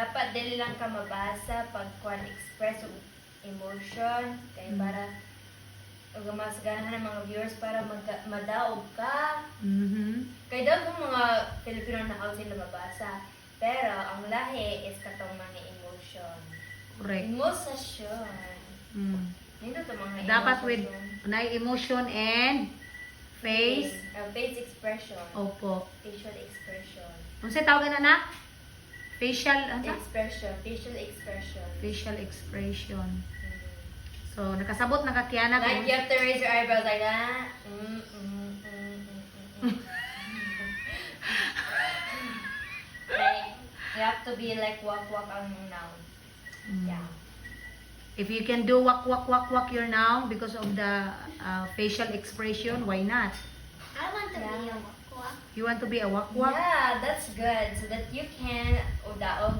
Dapat dili lang ka mabasa pag kuan, express og emotion kay para ug mas ganahan ang mga viewers para madaog ka. Kay daw kung mga Filipino na how sila mabasa. Pero ang lahi is katong mga emotion. Correct. Emosasyon. Nindot ang mga Dapat with emosasyon. na emotion and face. Face expression. Opo. Facial expression. Unsay tawag na na? Facial, ano? Expression. Facial expression. Facial expression. So, nakasabot na ka, Kiana. Like you have to raise your eyebrows like that. Like you have to be like walk walk ang now. Yeah. If you can do wak wak wak wak your now because of the facial expression, why not? I want to be a wakwak. You want to be a wak wak? Yeah, that's good. So that you can daog daog.